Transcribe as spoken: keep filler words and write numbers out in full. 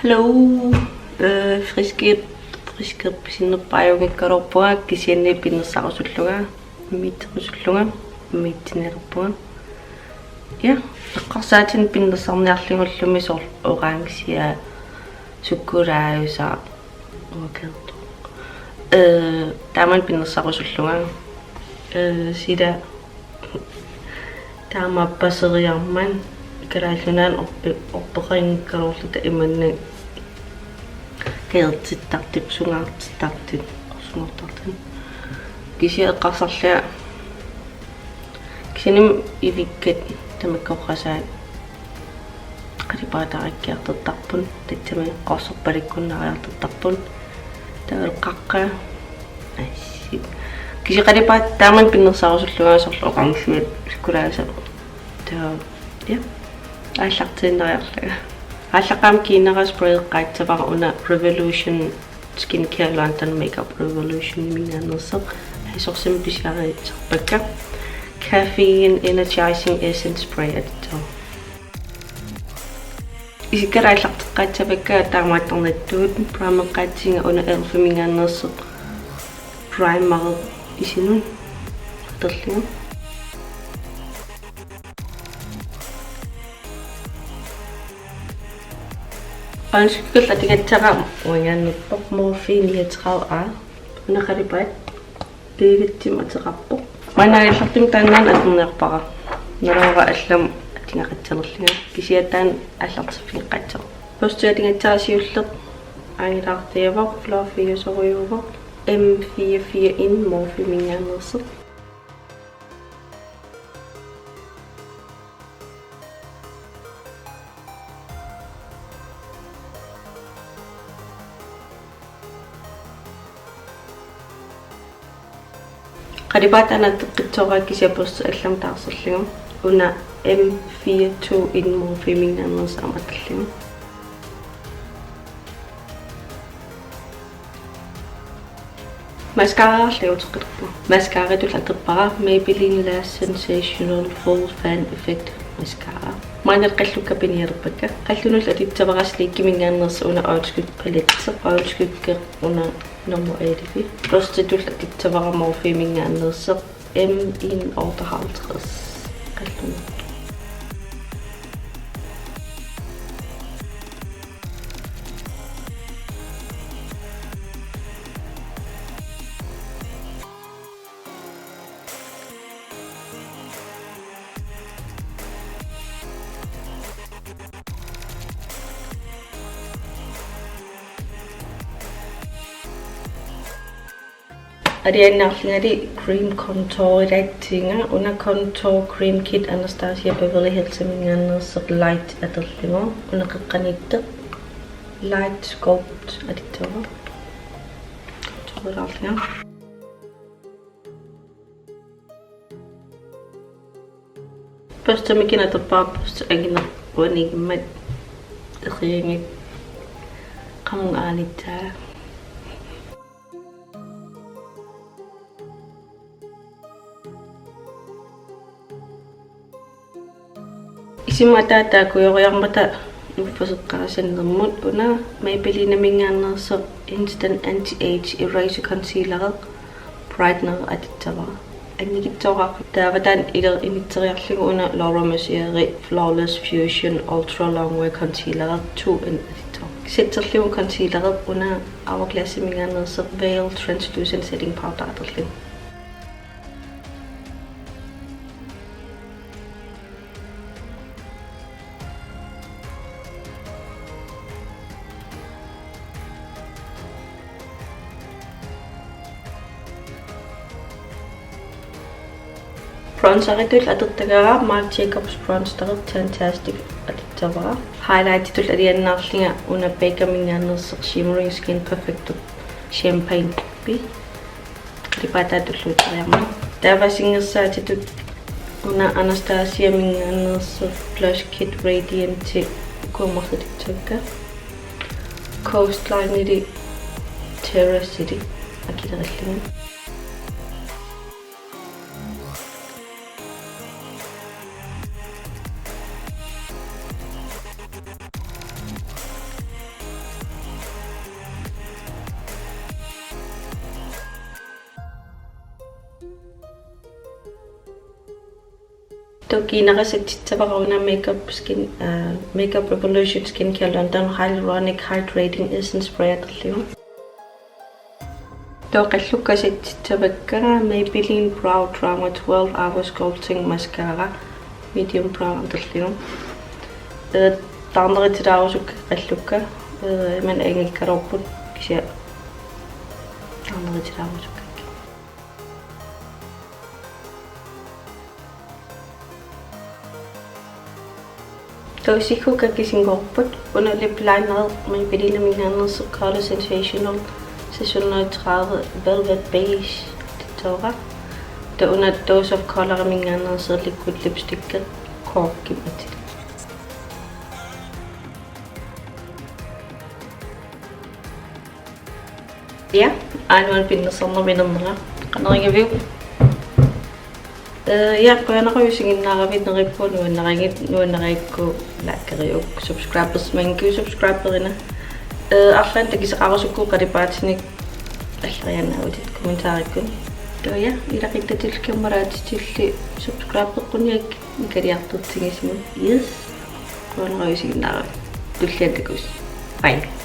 Hello. Øh, friskit, friskit pisinnerpaajuunngikkaluarpunga, kisianni pinnersarusullunga, immiitserusullunga, immiitsinerullunga. Ja, eqqarsaatinik pinnersarniarlugulumi soorlu orangea, sukkulaajusaq, uakertoq. Øh, taamani pinnersarusullunga. Øh, sila taamaappaseriarmat Kalaallit Nunaanni orpe-, orpeqanngikkaluarluta imannak kajertittartut, sungaartittartut, orsunngortartut. Kisianni eqqarsarlunga kisianni ivikkat tamakkoqqasaat qalipaataarikkiartortarput, tassami qorsorpalukkunnaariartortarput. Taava eqqaqqaa. Assi. Kisianni qalipaat taamani pinnersarusullunga soorlu orangea, sukkulaajusaq. Taava, ja. Aallartiinnariarlunga. Aallaqqaammut kiinnara sprayeqqaassavara una Revolution Skincare London Makeup Revolutioniminngaanneersoq. Ajorsumi pisiarisarpakka. Caffeine Energizing Essence Spray atussavara. Isikka aallarteqqaassavakka taamaattarnittut, primeqqaassaanga una elfiminngaanneersoq primer isinut atorlugu. Øjenskygge atugassara uanngaanneerpoq Morphe niogtredive A. Una qalipaat Davidimik ateqarpoq. Maanna aallartumik taanna atorniarpara. Naluara allamik atugaqassanerlunga. Kisianni taanna aallartiffigeqqaassavara. Børsti atugassara siulleq aalaartiavoq, fluffy-usorujuuvoq, M fire fire en Morpheminngaanneersoq. Qalipaat taanna atoqqissavara kisianni børsti allamik taarserlugu. Una M fire to en Morpheminngaanneersoq aamma atorlugu. Mascararlu uteqqittarpunga. Mascaratut atorpara Maybelline Lash Sensational Full Fan Effect Mascara. Maanna qallukka pinialerpakka. Qallunut atussavara Sleekiminngaanneersoq una øjenskygge palette, øjenskygge una nummer elleve. Børstitut atussavara Morpheminngaanneersoq M enoghalvtreds. Qallunut. Alianaarlungali cream contour ilaatsinga, una contour cream kit Anastasia Beverly Hillsiminngaanneersoq Light atorlugu, una qeqqaniittoq Light Sculpt atussavara. Contour ilaarlunga. Børsti mikineq atorpara, børsti angineq uaniiginnarmat eriagaq qamunga aanitsaa. Isima taakujoriarmata uffaseqqaasannermut una Maybellineminngaanneersoq Instant Anti-Age Eraser Concealer Brightener atussavara. Annikitsuaraq taava taanna ileq inisseriarlugu una Laura Mercier Flawless Fusion Ultra Longwear Concealer two in atussavara. Setterlugu concealer una Hourglassiminngaanneersoq Veil Translucent Setting Powder atorlugu. Bronzeritut atortagara Marc Jacobs Bronzer Fantastic atussavara. Highlightitut alianaarlunga una Beccaminngaanneersoq Shimmering Skin Perfector Champagne Pink. Qalipaataata tulluuttariarmat. Taava singersaatitut una Anastasiaminngaanneersoq Blush Kit Radiant, ukua marluk atussavakka. Coastlineli Terraceli akilerilluni. Kiinara settissavara una Makeup Skin, uh, Makeup Revolution Skincare London Hyaluronic Hydrating Essence Spray atorlugu. Taava qallukka settissavakka Maybelline Brow Drama twelve Hour Sculpting Mascara, medium brown atorlugu. Eh, taarneritilaarusukka qallukka. Eh, imannak anngikkaluarput kisianni taarneritilaarusukka. Taava siggukka kisinngorput, una lip liner Maybellineminngaanneersoq Color Sensational seks hundrede tredive Velvet Beige atorlugu. Taava una Dose of Coloriminngaanneersoq liquid lipstick Corkimik atorlugu. Ja, aajuna pinnersarnermi inernera. Qanoq igaviuk? Eh, ja, qujanaq isiginnaaravit, neriuppunga nuannarigit, nuannarigukku likeriuk, subscribersimanngikkuit subscriberina. Eh, arlaannik takuseqarusukkuit qalipaatinik allariaannaavutit kommentarikkut. Taava ja, ilaquttatillu kammalaatitillu subscribereqquniakkit mikigiartortigisimavit. Yes. Qujanaq isiginnaaravit. Tulliani takuss'. Bye.